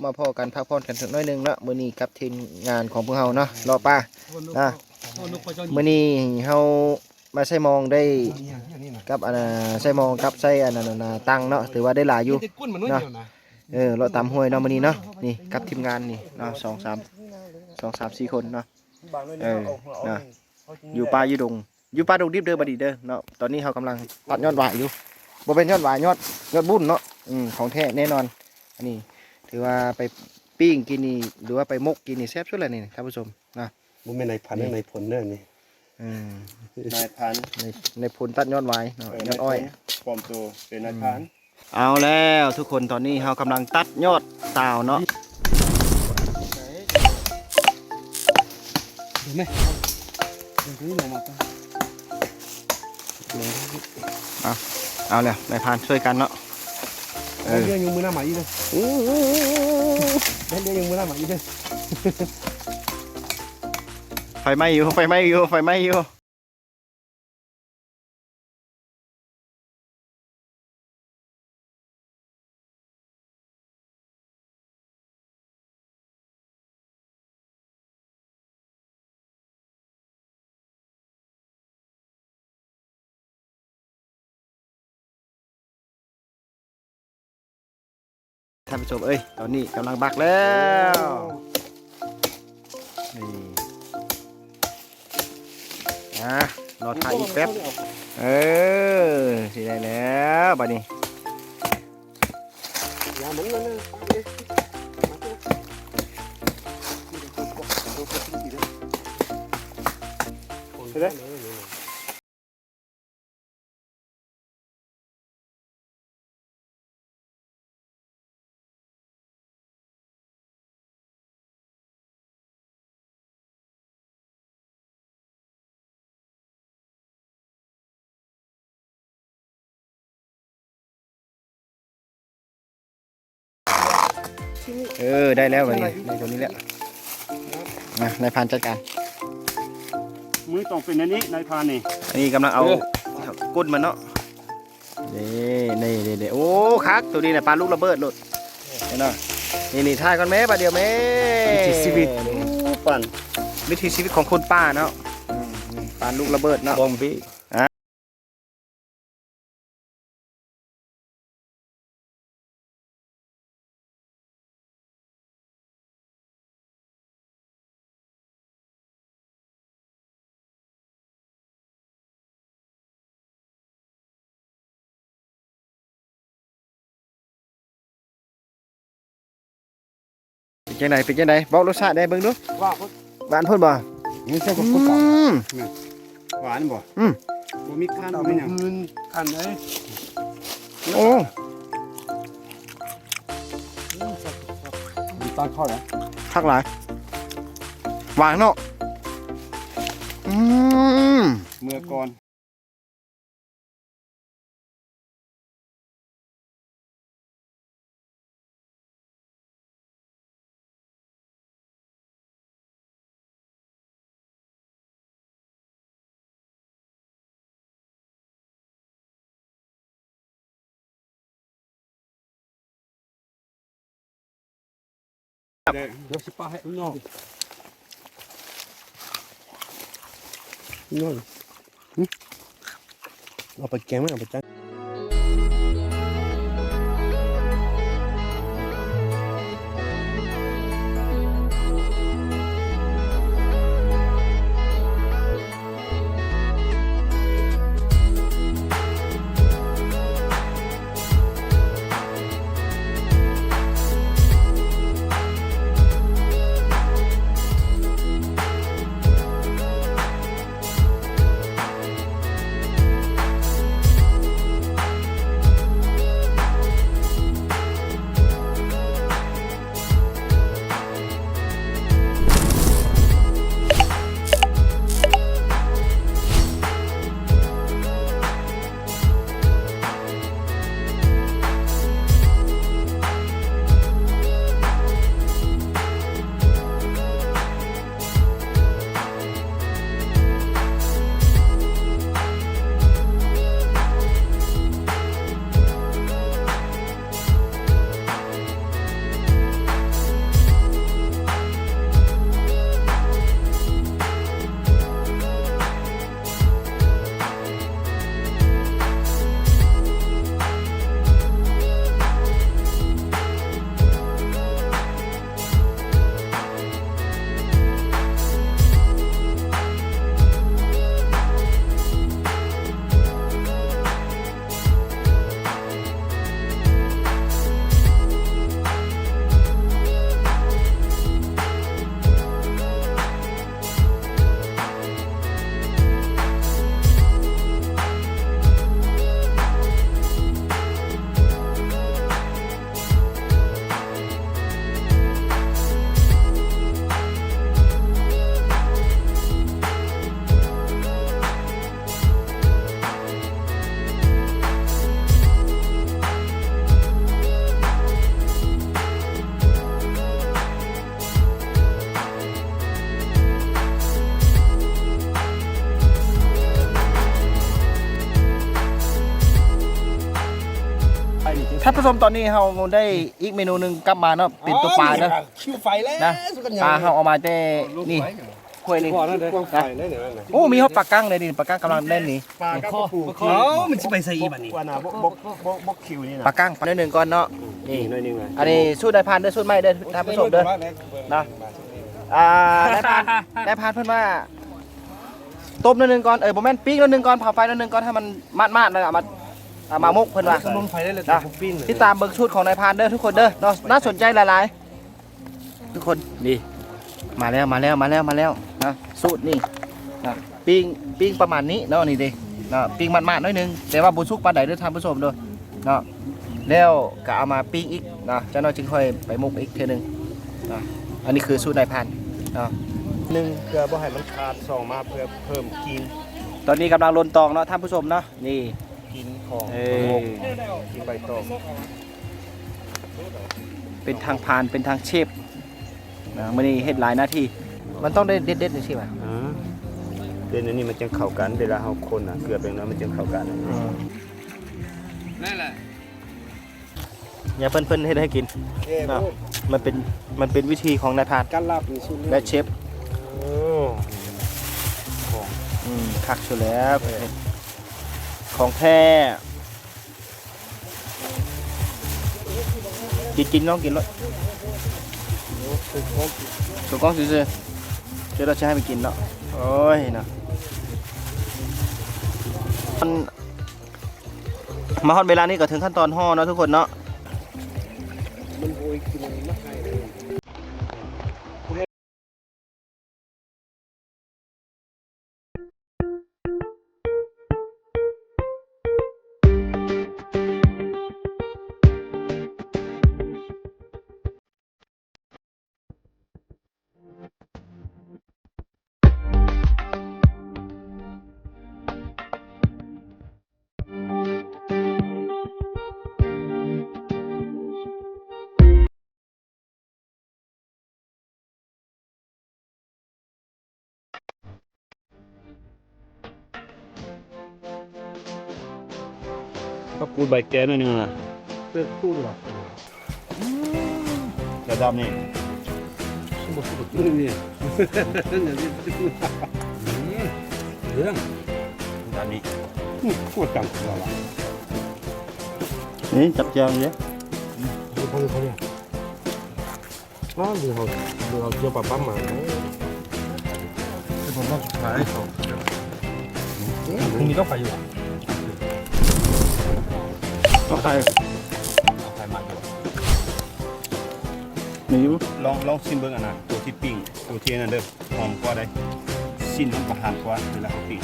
າພໍ້ກັນ ພັກຜ່ອນກັນສັກໜ້ອຍໜຶ່ງເນາະ ມື້ນີ້ກັບທີມງານຂອງພວກເຮົາເນາະ ເລາະປ່ານະ. ມື້ນີ້ເຮົາມາໃສ່ມອງໄດ້ກັບ ອັນ ໃສ່ມອງກັບໃສ່ ອັນ ອັນ ອັນ ຕັງເນາະ ຖືວ່າໄດ້ຫຼາຍຢູ່ເນາະ. ເອີ ເລາະຕາມຫ້ວຍເນາະ ມື້ນີ້ເນາະ ນີ້ກັບທີມງານນີ້ເນາະ ສອງສາມ ສອງສາມສີ່ຄົນເນາະ. ເອີ ເນາະ ຢູ່ປ່າຢູ່ດົງ ຢູ່ປ່າດົງດິບເດີ ບັດນີ້ເດີເນາະ. ຕອນນີ້ເຮົາກຳລັງຕັດຍອດຫວາຍຢູ່ ບໍ່ແມ່ນຍອດຫວາຍ ຍອດ ຍອດບຸ້ນເນາະ. ອືມ ຂອງແທ້ແນ່ນອນ. ອັນນີ້ຖືວ່າໄປປີ້ງກິນນີ້ ຫຼືວ່າໄປໝົກກິນນີ້ແຊບສຸດແລ້ວນີ້ທ່ານຜູ້ຊົມນະ. ບໍ່ແມ່ນນາຍພັນເດີ ນາຍພົນເດີນີ້. ອືມ ນາຍພັນ ນາຍ ນາຍພົນຕັດຍອດຫວາຍເນາະ ເອີ ຍອດອ້ອຍ ນາຍພົນປອມໂຕເປັນນາຍພັນ. ເອົາແລ້ວທຸກຄົນ ຕອນນີ້ເຮົາກຳລັງຕັດຍອດຕາວເນາະ. ເອົາ ເອົາແລ້ວ ນາຍພານຊ່ວຍກັນເນາະ. ເອີ ເດືອນຢູ່ມື້ໜ້າມາອີກເດີ. ໂອ້ ເດືອນຢູ່ມື້ໜ້າມາອີກເດີ. ໄຟໄໝ້ຢູ່ ໄຟໄໝ້ຢູ່ ໄຟໄໝ້ຢູ່. ທ່ານຜູ້ຊົມເອີຍ ຕອນນີ້ກຳລັງບັກແລ້ວ ນີ້ ອ່າ ລໍຖ້າອີກແປັບ ເອີ ຊິໄດ້ແລ້ວບັດນີ້. ເອີ ໄດ້ແລ້ວບັດນີ້ ໄດ້ຕົວນີ້ແລ້ວ. ມາ ນາຍພານຈັດການ. ມືຕ້ອງເປັນອັນນີ້ ນາຍພານນີ້. ອັນນີ້ກຳລັງເອົາ ເອີ ກົ້ນມັນເນາະ. ນີ້ ນີ້ ນີ້ ນີ້ ໂອ້ ຄັກ ຕົວນີ້ນະ ປານລູກລະເບີດໂລດ ເຫັນບໍ່? ນີ້ ນີ້ ຖ່າຍກ່ອນແມ້ ບາດດຽວແມ້. ວິຖີຊີວິດ ນີ້ ໂອ້ ປານ ວິຖີຊີວິດຂອງຄົນປ່າເນາະ. ອືມ ອືມ ປານລູກລະເບີດເນາະ ບອມບີ. ເປັນຈັ່ງໃດ ເປັນຈັ່ງໃດ ບອກລົດຊາດແດ່ເບິ່ງດູ. ຫວານພຸ້ນ ຫວານພຸ້ນບໍ່? ນີ້ໃສ່ກັບ ອືມ ຫວານບໍ່? ອືມ ບໍ່ມີຄັນ ບໍ່ມີຫຍັງ ຄັນເດ້. ໂອ້ ນ້ຳຕານເຂົ້າແລ້ວ ຄັກຫຼາຍ ຫວານເນາະ. ອືມ ເມື່ອກ່ອນ. ດຽວຊິປະໃຫ້ນ້ອງ ນ້ອງ. ຫຶ ເອົາໄປແກງ ເອົາໄປແກງ. ເ ທ່ານຜູ້ຊົມ ຕອນນີ້ເຮົາໄດ້ອີກເມນູໜຶ່ງກັບມາເນາະ ເປັນຕົວປາເນາະ ຄິວໄຟແລ້ວ ນະ ປາເຮົາເອົາມາແຕ່ນີ້ ຫ້ວຍນີ້ ກວ້າງໄຟໄດ້ນີ້ ໂອ້ ມີຮອດປາກັງເດ້ນີ້ ປາກັງກຳລັງແລ່ນນີ້ ປາກັງປູ ເອົ້າ ມັນຊິໄປໃສອີກບັດນີ້ ອັນນ່າ ບົກ ບົກ ບົກ ບົກຄິວນີ້ນະ ປາກັງ ໜ້ອຍໜຶ່ງກ່ອນເນາະ ນີ້ ໜ້ອຍໜຶ່ງ ອັນນີ້ສູດນາຍພານເດີ ສູດໃໝ່ເດີ ທ່ານຜູ້ຊົມເດີ ເນາະ ອ່າ ນາຍພານ ນາຍພານເພິ່ນວ່າ ຕົ້ມໜ້ອຍໜຶ່ງກ່ອນ ເອີ ບໍ່ແມ່ນ ປີ້ງໜ້ອຍໜຶ່ງກ່ອນ ເຜົາໄຟໜ້ອຍໜຶ່ງກ່ອນ ໃຫ້ມັນມາດໆ ແລ້ວເອົາມາ ເອົາມາໝົກ ເພິ່ນວ່າ ລົມໄຟໄດ້ແລ້ວ ນະ ປີ້ງ ຕິດຕາມເບິ່ງສູດຂອງນາຍພານເດີທຸກຄົນເດີເນາະ ໜ້າສົນໃຈຫຼາຍໆ ທຸກຄົນ ນີ້ ມາແລ້ວ ມາແລ້ວ ມາແລ້ວ ມາແລ້ວນະ ສູດນີ້ນະ ປີ້ງ ປີ້ງປະມານນີ້ເນາະ ນີ້ເດ້ເນາະ ປີ້ງມາດໆ ໜ້ອຍໜຶ່ງ ແຕ່ວ່າບໍ່ສຸກປານໃດເດີທ່ານຜູ້ຊົມເດີເນາະ ແລ້ວກໍເອົາມາປີ້ງອີກເນາະ ຈັກໜ້ອຍຈຶ່ງຄ່ອຍໄປໝົກອີກເທື່ອໜຶ່ງເນາະ ອັນນີ້ຄືສູດນາຍພານເນາະ ໜຶ່ງ ເພື່ອບໍ່ໃຫ້ມັນຂາດ ສອງ ມາເພື່ອເພີ່ມກິ່ນ ຕອນນີ້ກຳລັງລົນຕອງເນາະທ່ານຜູ້ຊົມເນາະ ນີ້ ກິ່ນຂອງ ເອີ ໝົກ ກິ່ນໃບຕອງ ເປັນທັງພານ ເປັນທັງເຊຟນະ ມື້ນີ້ເຮັດຫຼາຍໜ້າທີ່ ມັນຕ້ອງໄດ້ເດັດໆ ຈັ່ງຊີ້ຫວາ ອ່າ ເດັດອັນນີ້ມັນຈັ່ງເຂົ້າກັນ ເວລາເຮົາຄົນນະ ເກືອໄປໜ້ອຍມັນຈັ່ງເຂົ້າກັນ ອືມ ນັ້ນແຫຼະ ຢ່າເພິ່ນ ເພິ່ນເຮັດໃຫ້ກິນ ເອີ ເນາະ ມັນເປັນ ມັນເປັນວິທີຂອງນາຍພານ ການລາບນີ້ສຸດ ແລະເຊຟ ໂອ້ ຂອງ ອືມ ຄັກສຸດແລ້ວ ເອີ ຂອງແທ້ ກິນ ກິນ ລອງກິນໂລດ ໂອ້ ຖືກຕ້ອງ ຖືກຕ້ອງຊື່ໆ ດຽວເຮົາຊິໃຫ້ມັນກິນເນາະ ໂອ້ຍເນາະ ມັນ ມາຮອດເວລານີ້ກໍເຖິງຂັ້ນຕອນຫໍ່ເນາະທຸກຄົນເນາະ ມັນໂຫຍກິນມັນໃຫ້ເລີຍ ຜັກກູດໃບແກ້ໜ້ອຍໜຶ່ງນະ ເປັນຕູນຫວາ ອືມ ຈະດຳນີ້ ບໍ່ສຸກນີ້ ເລື່ອງ ດຳນີ້ ອືມ ປວດຈັງ ນີ້ຈັບແຈ່ວນີ້ເດ້ ອືມ ພໍດີ ພໍດີ ອ້າວ ຫຼືເຮົາ ຫຼືເຮົາຈຽວປາປ້ຳມາ ເປັນຄົນຮອບສຸດທ້າຍ ອືມ ມີເຂົ້າໄຟຢູ່ຫວາ ເຂົ້າໄຟ ເຂົ້າໄຟມາຢູ່ຫວາ ມີຢູ່ ລອງ ລອງຊິມເບິ່ງອັນນັ້ນ ໂຕທີ່ປີ້ງ ໂຕທີ່ອັນນັ້ນເດີ ຫອມກວ່າໃດ ຊີ້ນມັນກໍຫານກວ່າ ເວລາເຮົາປີ້ງ